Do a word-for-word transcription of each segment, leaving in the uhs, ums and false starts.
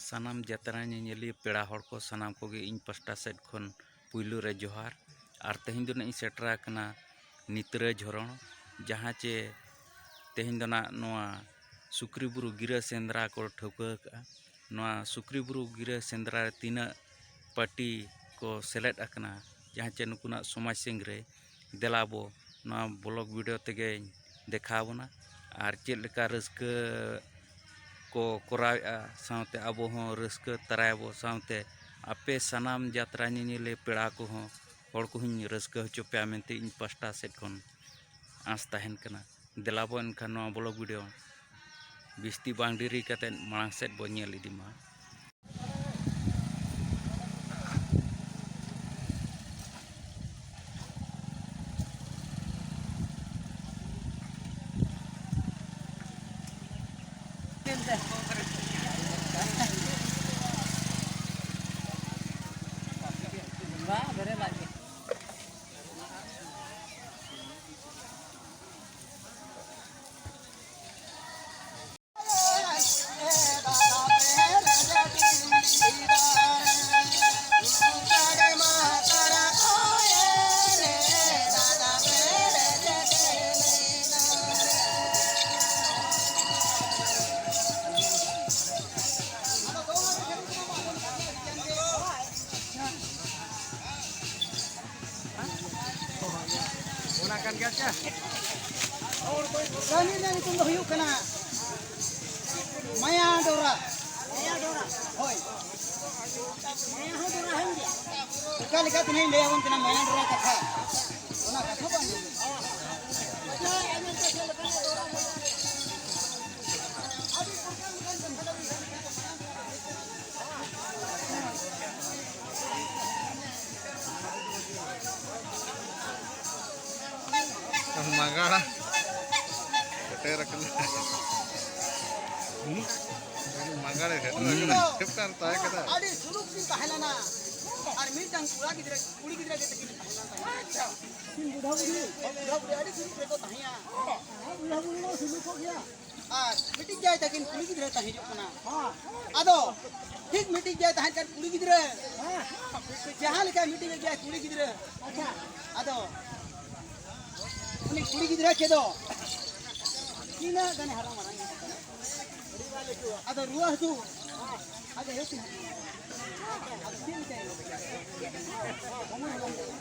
ᱥᱟᱱᱟᱢ ᱡᱟᱛᱨᱟ ᱧᱮᱧᱮᱞᱤᱭᱟᱹ ᱯᱮᱲᱟ ᱦᱚᱲ ᱠᱚ, ᱥᱟᱱᱟᱢ ᱠᱚᱜᱮ ᱤᱧ ᱯᱟᱥᱴᱟ ᱥᱮᱫ ᱠᱷᱚᱱ ᱯᱩᱭᱞᱩ ᱨᱮ ᱡᱚᱦᱟᱨ᱾ ᱟᱨ ᱛᱮᱦᱮᱧ ᱫᱚ ᱱᱟᱜ ᱤᱧ ᱥᱮᱴᱮᱨ ᱟᱠᱟᱱᱟ ᱱᱤᱛᱨᱟᱹ ᱡᱷᱚᱨᱚᱬ, ᱡᱟᱦᱟᱸ ᱪᱮ ᱛᱮᱦᱮᱧ ᱫᱚ ᱱᱟᱜ ᱱᱚᱣᱟ ᱥᱩᱠᱨᱤ ᱵᱩᱨᱩ ᱜᱤᱨᱟᱹ ᱥᱮᱸᱫᱽᱨᱟ ᱠᱚ ᱴᱷᱟᱹᱣᱠᱟᱹ ᱟᱠᱟᱫᱼᱟ᱾ ᱱᱚᱣᱟ ᱥᱩᱠᱨᱤ ᱵᱩᱨᱩ ᱜᱤᱨᱟᱹ ᱥᱮᱸᱫᱽᱨᱟ ᱨᱮ ᱛᱤᱱᱟᱹᱜ ᱯᱟᱹᱴᱤ ᱠᱚ ᱥᱮᱞᱮᱫ ᱟᱠᱟᱱᱟ, ᱡᱟᱦᱟᱸ ᱪᱮ ᱱᱩᱠᱩᱱᱟᱜ ᱥᱚᱢᱟᱡᱽ ᱥᱤᱝ ᱨᱮ, ᱫᱮᱞᱟ ᱵᱚ ᱱᱚᱣᱟ ᱵᱞᱚᱜ ᱵᱷᱤᱰᱤᱭᱳ ᱛᱮᱜᱮᱧ ᱫᱮᱠᱷᱟᱣ ᱵᱚᱱᱟ᱾ ᱟᱨ ᱪᱮᱫ ᱞᱮᱠᱟ ᱨᱟᱹᱥᱠᱟᱹ ᱠᱚ ᱠᱚᱨᱟᱣᱮᱫᱼᱟ, ᱥᱟᱶᱛᱮ ᱟᱵᱚ ᱦᱚᱸ ᱨᱟᱹᱥᱠᱟᱹ ᱛᱟᱨᱟᱭᱟᱵᱚ, ᱥᱟᱶᱛᱮ ᱟᱯᱮ ᱥᱟᱱᱟᱢ ᱡᱟᱛᱨᱟ ᱧᱮᱧᱮᱞᱤᱭᱟᱹ ᱯᱮᱲᱟ ᱠᱚᱦᱚᱸ, ᱦᱚᱲ ᱠᱚᱦᱚᱸᱧ ᱨᱟᱹᱥᱠᱟᱹ ᱦᱚᱪᱚ ᱯᱮᱭᱟ ᱢᱮᱱᱛᱮ ᱤᱧ ᱯᱟᱥᱴᱟ ᱥᱮᱫ ᱠᱷᱚᱱ ᱟᱸᱥ ᱛᱟᱦᱮᱱ ᱠᱟᱱᱟ᱾ ᱫᱮᱞᱟ ᱵᱚ ᱮᱱᱠᱷᱟᱱ ᱱᱚᱣᱟ ᱵᱞᱚᱜ ᱵᱷᱤᱰᱤᱭᱳ ᱵᱤᱥᱛᱤ ᱵᱟᱝ ᱰᱮᱨᱤ ᱠᱟᱛᱮᱫ ᱢᱟᱲᱟᱝ ᱥᱮᱫ ᱵᱚ ᱧᱮᱞ ᱤᱫᱤ ᱢᱟ᱾ ᱚᱱᱟ ᱠᱟᱱ ᱜᱮᱭᱟ ᱪᱮ? ᱠᱟᱹᱢᱤ ᱨᱮᱱᱟᱜ ᱧᱩᱛᱩᱢ ᱫᱚ ᱦᱩᱭᱩᱜ ᱠᱟᱱᱟ ᱢᱟᱭᱟ ᱰᱚᱨᱟ᱾ ᱦᱳᱭ᱾ ᱚᱠᱟ ᱞᱮᱠᱟ ᱛᱮ ᱱᱟᱦᱟᱜ ᱤᱧ ᱞᱟᱹᱭ ᱟᱵᱚᱱ ᱠᱟᱱᱟ ᱢᱟᱭᱟ ᱰᱚᱨᱟ ᱠᱟᱛᱷᱟ᱾ ᱚᱱᱟ ᱠᱟᱛᱷᱟ ᱵᱟᱝ ᱟᱸᱡᱚᱢ ᱞᱮᱱᱟ᱾ ᱢᱟᱜᱟᱲᱟ ᱥᱮᱴᱮᱨ ᱟᱠᱟᱱᱟ᱾ ᱢᱟᱜᱟᱲᱮ ᱥᱮᱴᱮᱨ ᱟᱠᱟᱱᱟ᱾ ᱦᱤᱥᱟᱹᱵ ᱠᱟᱱ ᱛᱟᱦᱮᱸ ᱠᱟᱱᱟ᱾ ᱟᱹᱰᱤ ᱥᱩᱞᱩᱠ ᱠᱤᱱ ᱛᱟᱦᱮᱸ ᱞᱮᱱᱟ᱾ ᱟᱨ ᱢᱤᱫᱴᱟᱝ ᱠᱚᱲᱟ ᱜᱤᱫᱽᱨᱟᱹ, ᱠᱩᱲᱤ ᱜᱤᱫᱽᱨᱟᱹ ᱜᱮ ᱛᱟᱹᱠᱤᱱ ᱛᱟᱦᱮᱸ ᱞᱮᱱ ᱛᱟᱹᱠᱤᱱᱟ᱾ ᱟᱪᱪᱷᱟ᱾ ᱩᱱᱠᱤᱱ ᱵᱩᱰᱷᱟᱹ ᱵᱩᱰᱷᱤ, ᱵᱩᱰᱷᱟᱹ ᱵᱩᱰᱷᱤ ᱟᱹᱰᱤ ᱥᱩᱞᱩᱠ ᱨᱮᱠᱚ ᱛᱟᱦᱮᱸᱭᱟ᱾ ᱵᱩᱰᱷᱟᱹ ᱵᱩᱰᱷᱤ ᱢᱟ ᱥᱩᱞᱩᱠᱚᱜ ᱜᱮᱭᱟ᱾ ᱟᱨ ᱢᱤᱫᱴᱤᱡ ᱜᱮᱭᱟᱭ ᱛᱟᱹᱠᱤᱱ ᱠᱩᱲᱤ ᱜᱤᱫᱽᱨᱟᱹ ᱛᱟᱦᱮᱸ ᱦᱤᱡᱩᱜ ᱠᱟᱱᱟ᱾ ᱦᱮᱸ᱾ ᱟᱫᱚ ᱴᱷᱤᱠ ᱢᱤᱫᱴᱤᱡ ᱜᱮᱭᱟᱭ ᱛᱟᱦᱮᱸ ᱠᱟᱱ ᱠᱩᱲᱤ ᱜᱤᱫᱽᱨᱟᱹ᱾ ᱦᱮᱸ᱾ ᱡᱟᱦᱟᱸ ᱞᱮᱠᱟ ᱢᱤᱫᱴᱤᱡ ᱜᱮᱭᱟᱭ ᱠᱩᱲᱤ ᱜᱤᱫᱽᱨᱟᱹ᱾ ᱟᱪᱪᱷᱟ᱾ ᱟᱫᱚ ᱩᱱᱤ ᱠᱩᱲᱤ ᱜᱤᱫᱽᱨᱟᱹ ᱪᱮᱫᱚ ᱛᱤᱱᱟᱹᱜ ᱜᱟᱱᱮ ᱦᱟᱨᱟ ᱢᱟᱨᱟᱝ ᱮᱱᱟ? ᱟᱫᱚ ᱨᱩᱣᱟᱹ ᱦᱟᱹᱥᱩ᱾ ᱟᱫᱚ ᱦᱮᱡ ᱮᱱᱟ᱾ ᱟᱫᱚ ᱪᱮᱫ ᱞᱮᱠᱟᱭ ᱩᱢᱩᱞ ᱦᱟᱞᱟᱝ ᱠᱮᱫᱟ?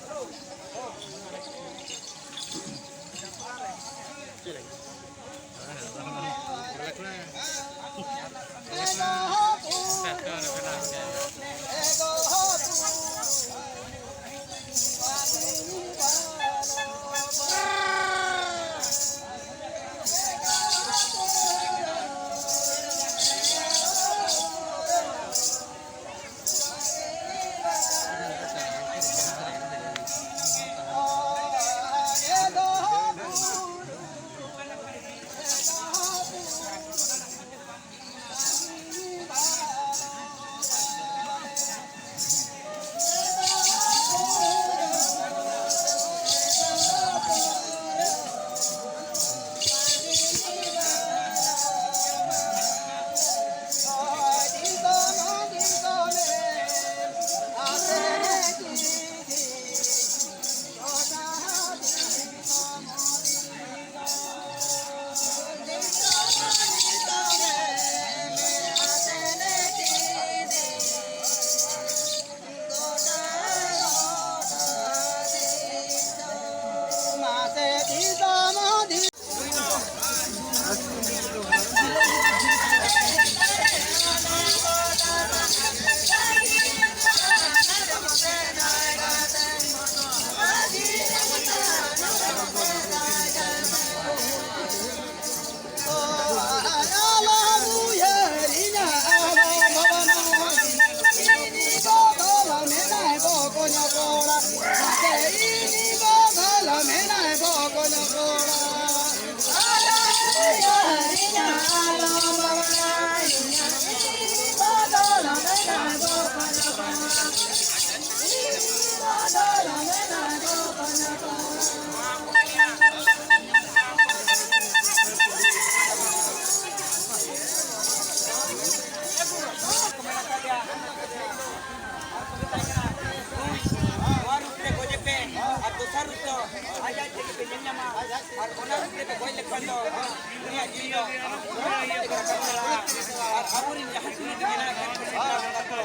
ᱟᱨ ᱟᱵᱚᱨᱮᱱ ᱡᱟᱦᱟᱸ ᱛᱤᱱᱟᱹᱜ ᱜᱮ ᱢᱮᱱᱟᱜ ᱟᱠᱟᱫ ᱠᱚ,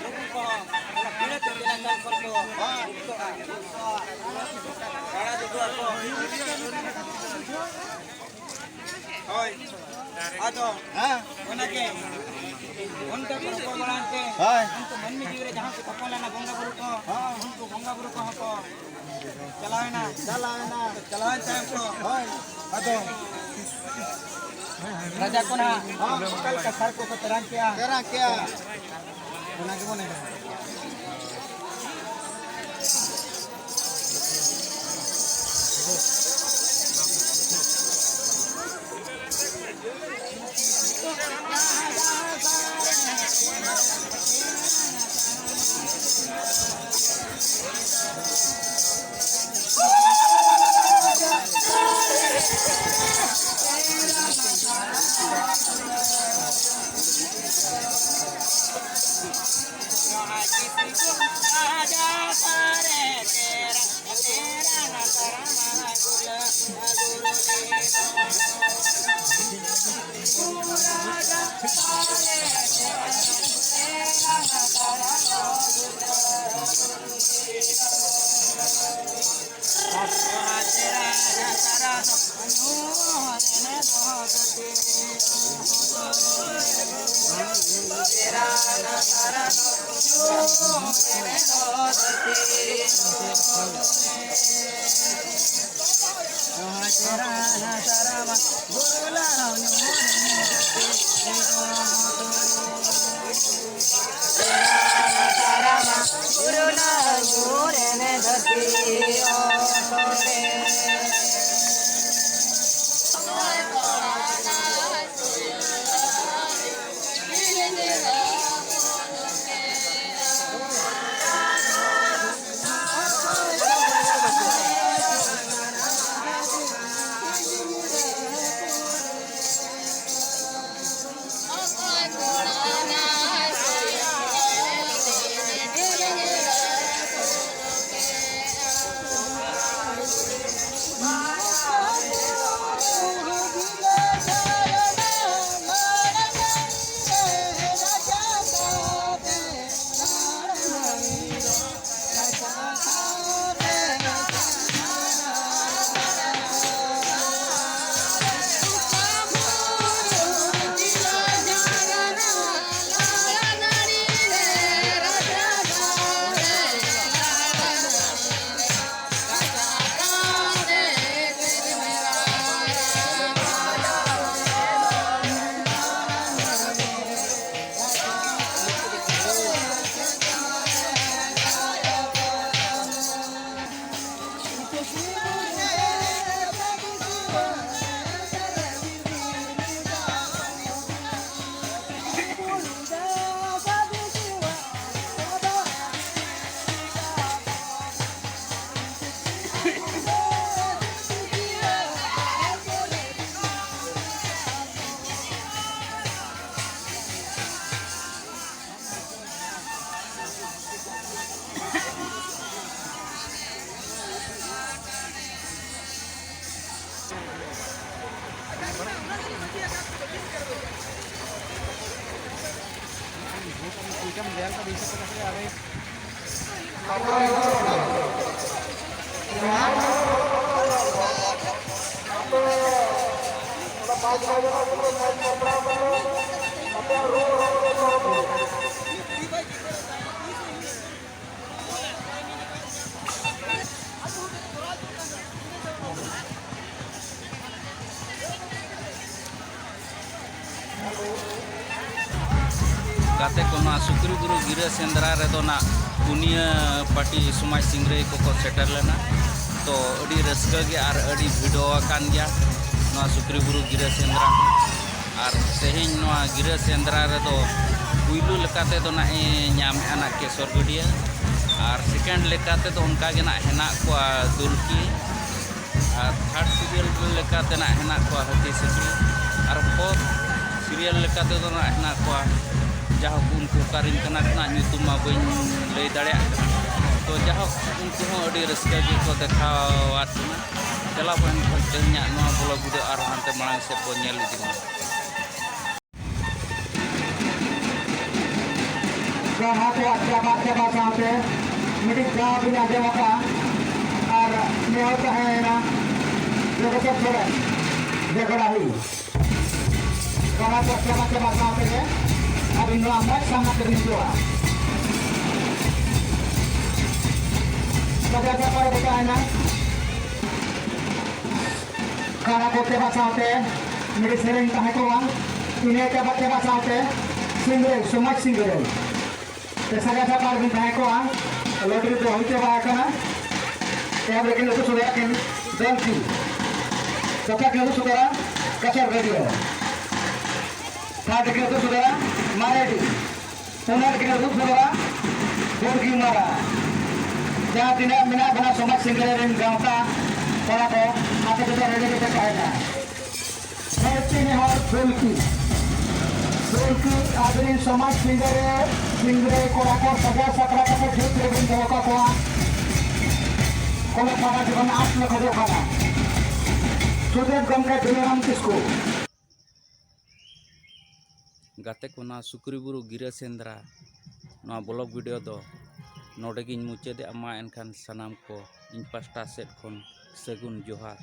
ᱱᱩᱠᱩ ᱠᱚᱦᱚᱸ ᱚᱱᱟ ᱯᱤᱲᱟᱹ ᱛᱮ ᱵᱮᱱᱟᱣ ᱪᱟᱞ ᱠᱷᱚᱱ ᱠᱚ ᱢᱩᱠᱛᱚᱜᱼᱟ᱾ ᱠᱟᱲᱟ ᱫᱩᱫᱩ ᱟᱠᱚ᱾ ᱦᱳᱭ᱾ ᱟᱫᱚ ᱦᱮᱸ᱾ ᱚᱱᱟᱜᱮ ᱚᱱᱠᱟ ᱠᱚ ᱨᱚᱯᱚᱲ ᱵᱟᱲᱟᱭᱮᱱ ᱛᱮ, ᱦᱳᱭ᱾ ᱩᱱᱠᱩ ᱢᱟᱹᱱᱢᱤ ᱡᱤᱣᱤ ᱨᱮ ᱡᱟᱦᱟᱸ ᱠᱚ ᱛᱟᱯᱟᱢ ᱞᱮᱱᱟ ᱵᱚᱸᱜᱟ ᱵᱩᱨᱩ ᱠᱚ, ᱦᱮᱸ᱾ ᱩᱱᱠᱩ ᱵᱚᱸᱜᱟ ᱵᱩᱨᱩ ᱠᱚᱦᱚᱸ ᱠᱚ ᱪᱟᱞᱟᱣᱮᱱᱟ᱾ ᱪᱟᱞᱟᱣᱮᱱᱟ᱾ ᱪᱟᱞᱟᱣᱮᱱ ᱛᱟᱭᱚᱢ ᱠᱚ, ᱦᱳᱭ᱾ ᱟᱫᱚ ᱨᱟᱡᱟ ᱠᱚ ᱱᱟᱦᱟᱜ, ᱦᱮᱸ᱾ ᱚᱠᱟ ᱞᱮᱠᱟ ᱥᱟᱨ ᱠᱚᱠᱚ ᱛᱮᱨᱟᱝ ᱠᱮᱜᱼᱟ? ᱛᱮᱨᱟᱝ ᱠᱮᱜᱼᱟ᱾ ᱚᱱᱟ ᱜᱮᱵᱚᱱ ᱮᱱᱮᱡᱟ᱾ ᱜᱟᱛᱮ ᱠᱚ, ᱱᱚᱣᱟ ᱥᱩᱠᱨᱤ ᱵᱩᱨᱩ ᱜᱤᱨᱟᱹ ᱥᱮᱸᱫᱽᱨᱟ ᱨᱮᱫᱚ ᱱᱟᱜ ᱯᱩᱱᱭᱟᱹ ᱯᱟᱹᱴᱤ ᱥᱚᱢᱟᱡᱽ ᱥᱤᱝᱨᱟᱹᱭ ᱠᱚᱠᱚ ᱥᱮᱴᱮᱨ ᱞᱮᱱᱟ᱾ ᱛᱚ, ᱟᱹᱰᱤ ᱨᱟᱹᱥᱠᱟᱹ ᱜᱮ ᱟᱨ ᱟᱹᱰᱤ ᱵᱷᱤᱲ ᱟᱠᱟᱱ ᱜᱮᱭᱟ ᱱᱚᱣᱟ ᱥᱩᱠᱨᱤ ᱵᱩᱨᱩ ᱜᱤᱨᱟᱹ ᱥᱮᱸᱫᱽᱨᱟ᱾ ᱟᱨ ᱛᱮᱦᱮᱧ ᱱᱚᱣᱟ ᱜᱤᱨᱟᱹ ᱥᱮᱸᱫᱽᱨᱟ ᱨᱮᱫᱚ ᱯᱩᱭᱞᱩ ᱞᱮᱠᱟ ᱛᱮᱫᱚ ᱱᱟᱜ ᱮ ᱧᱟᱢᱮᱫᱼᱟ ᱱᱟᱜ ᱠᱮᱥᱚᱨ ᱜᱟᱹᱰᱭᱟᱹ, ᱟᱨ ᱥᱮᱠᱮᱱᱰ ᱞᱮᱠᱟ ᱛᱮᱫᱚ ᱚᱱᱠᱟ ᱜᱮ ᱱᱟᱜ ᱦᱮᱱᱟᱜ ᱠᱚᱣᱟ ᱫᱩᱞᱠᱤ, ᱟᱨ ᱛᱷᱟᱨᱰ ᱥᱤᱨᱤᱭᱟᱞ ᱞᱮᱠᱟᱛᱮ ᱱᱟᱜ ᱦᱮᱱᱟᱜ ᱠᱚᱣᱟ ᱦᱟᱹᱛᱤ ᱥᱤᱠᱲᱤ, ᱟᱨ ᱯᱷᱳᱨᱛᱷ ᱥᱤᱨᱤᱭᱟᱞ ᱞᱮᱠᱟ ᱛᱮᱫᱚ ᱱᱟᱜ ᱦᱮᱱᱟᱜ ᱠᱚᱣᱟ, ᱡᱟᱦᱳᱠ, ᱩᱱᱠᱩ ᱚᱠᱟᱨᱮᱱ ᱠᱟᱱᱟ ᱠᱚ ᱱᱟᱜ, ᱧᱩᱛᱩᱢ ᱢᱟ ᱵᱟᱹᱧ ᱞᱟᱹᱭ ᱫᱟᱲᱮᱭᱟᱜ ᱠᱟᱱᱟ᱾ ᱛᱚ, ᱡᱟᱦᱳᱠ, ᱩᱱᱠᱩ ᱦᱚᱸ ᱟᱹᱰᱤ ᱨᱟᱹᱥᱠᱟᱹ ᱜᱮᱠᱚ ᱫᱮᱠᱷᱟᱣᱟᱫ ᱵᱚᱱᱟ᱾ ᱪᱟᱞᱟᱣ ᱵᱚᱱ ᱮᱱᱠᱷᱟᱱ ᱛᱮᱦᱮᱧᱟᱜ ᱱᱚᱣᱟ ᱵᱞᱚᱜ ᱵᱷᱤᱰᱤᱭᱳ ᱟᱨᱦᱚᱸ ᱦᱟᱱᱛᱮ ᱢᱟᱲᱟᱝ ᱥᱮᱫ ᱵᱚᱱ ᱧᱮᱞ ᱤᱫᱤ ᱢᱟ᱾ ᱡᱟᱦᱟᱸ ᱠᱚᱣᱟᱜ ᱪᱟᱵᱟ ᱪᱟᱵᱟ ᱥᱟᱶᱛᱮ ᱢᱤᱫᱴᱤᱡ ᱫᱟᱣ ᱵᱤᱱ ᱟᱸᱡᱚᱢ ᱟᱠᱟᱫᱼᱟ ᱟᱨ ᱱᱮᱦᱚᱨ ᱛᱟᱦᱮᱸᱭᱮᱱᱟ ᱡᱚᱜᱚᱛᱚᱨ ᱥᱚᱨᱮᱱ ᱡᱮ ᱜᱚᱲᱟᱦᱤ᱾ ᱡᱟᱦᱟᱸ ᱠᱚ ᱪᱟᱵᱟ ᱪᱟᱵᱟ ᱥᱟᱶ ᱛᱮᱜᱮ ᱟᱹᱵᱤᱱ ᱱᱚᱣᱟ ᱢᱚᱡᱽ ᱥᱟᱢᱱᱟ ᱛᱮᱵᱤᱱ ᱦᱤᱡᱩᱜᱼᱟ᱾ ᱵᱟᱡᱟᱨ ᱵᱮᱯᱟᱨ ᱜᱚᱴᱟᱭᱮᱱᱟ᱾ ᱠᱟᱨᱟ ᱠᱚ ᱪᱟᱵᱟ ᱥᱟᱶᱛᱮ ᱢᱤᱫᱴᱤᱡ ᱥᱮᱨᱮᱧ ᱛᱟᱦᱮᱸ ᱠᱚᱜᱼᱟ᱾ ᱤᱱᱟᱹ ᱪᱟᱵᱟ ᱪᱟᱵᱟ ᱥᱟᱶᱛᱮ ᱥᱤᱝᱨᱟᱹᱭ, ᱥᱚᱢᱟᱡᱽ ᱥᱤᱝᱨᱟᱹᱭ᱾ ᱯᱮᱥᱟ ᱜᱟᱪᱷᱟ ᱯᱟᱨ ᱵᱤᱱ ᱛᱟᱦᱮᱸ ᱠᱚᱜᱼᱟ᱾ ᱞᱚᱴᱨᱤ ᱫᱚ ᱦᱩᱭ ᱪᱟᱵᱟ ᱟᱠᱟᱱᱟ᱾ ᱮᱦᱚᱵ ᱨᱮᱠᱤᱱ ᱩᱫᱩᱜ ᱥᱚᱫᱚᱨᱟ ᱠᱤᱱ ᱫᱚᱞ ᱠᱤ᱾ ᱫᱚᱥᱟᱨ ᱠᱤᱱ ᱩᱫᱩᱜ ᱥᱚᱫᱚᱨᱟ ᱠᱟᱪᱟᱨ ᱨᱮᱰᱤᱭᱳ᱾ ᱛᱷᱟᱨᱰ ᱨᱮᱠᱤᱱ ᱩᱫᱩᱜ ᱥᱚᱫᱚᱨᱟ ᱢᱟᱨᱮᱰᱤ, ᱚᱱᱟ ᱨᱮᱜᱮ ᱨᱩᱯ ᱥᱚᱫᱚᱨᱟ ᱜᱚᱲᱜᱤ ᱢᱟᱨᱟ᱾ ᱡᱟᱦᱟᱸ ᱛᱤᱱᱟᱹᱜ ᱢᱮᱱᱟᱜ ᱵᱚᱱᱟ ᱥᱚᱢᱟᱡᱽ ᱥᱤᱝᱜᱟᱹᱨᱤᱭᱟᱹ ᱨᱮᱱ ᱜᱟᱶᱛᱟ ᱠᱚᱲᱟ ᱠᱚ, ᱟᱯᱮ ᱡᱚᱛᱚ ᱨᱮᱰᱤ ᱜᱮᱯᱮ ᱛᱟᱦᱮᱱᱟ᱾ ᱵᱟᱹᱲᱛᱤ ᱱᱮᱦᱚᱨ ᱰᱷᱚᱞᱠᱤ, ᱰᱷᱚᱞᱠᱤ ᱟᱵᱤᱱ ᱥᱚᱢᱟᱡᱽ ᱥᱤᱝᱜᱟᱹᱨᱤᱭᱟᱹ, ᱥᱤᱝᱜᱟᱹᱨᱤᱭᱟᱹ ᱠᱚᱲᱟ ᱠᱚ ᱥᱟᱡᱟᱣ ᱥᱟᱯᱲᱟᱣ ᱠᱟᱛᱮ ᱡᱩᱛ ᱨᱮᱵᱤᱱ ᱫᱚᱦᱚ ᱠᱟᱠᱚᱣᱟ᱾ ᱠᱚᱲᱟ ᱯᱟᱦᱴᱟ ᱡᱮᱢᱚᱱ ᱟᱸᱥ ᱞᱮ ᱠᱷᱚᱡᱚᱜ ᱠᱟᱱᱟ᱾ ᱥᱩᱫᱮᱵ ᱜᱚᱢᱠᱮ ᱵᱤᱱᱟᱨᱟᱢ ᱠᱤᱥᱠᱩ᱾ ᱜᱟᱛᱮ ᱠᱚ, ᱱᱚᱣᱟ ᱥᱩᱠᱨᱤ ᱵᱩᱨᱩ ᱜᱤᱨᱟᱹ ᱥᱮᱸᱫᱽᱨᱟ, ᱱᱚᱣᱟ ᱵᱞᱚᱜ ᱵᱷᱤᱰᱤᱭᱳ ᱫᱚ ᱱᱚᱰᱮ ᱜᱤᱧ ᱢᱩᱪᱟᱹᱫᱮᱜᱼᱟ᱾ ᱢᱟ ᱮᱱᱠᱷᱟᱱ ᱥᱟᱱᱟᱢ ᱠᱚ ᱤᱧ ᱯᱟᱥᱴᱟ ᱥᱮᱫ ᱠᱷᱚᱱ ᱥᱟᱹᱜᱩᱱ ᱡᱚᱦᱟᱨ᱾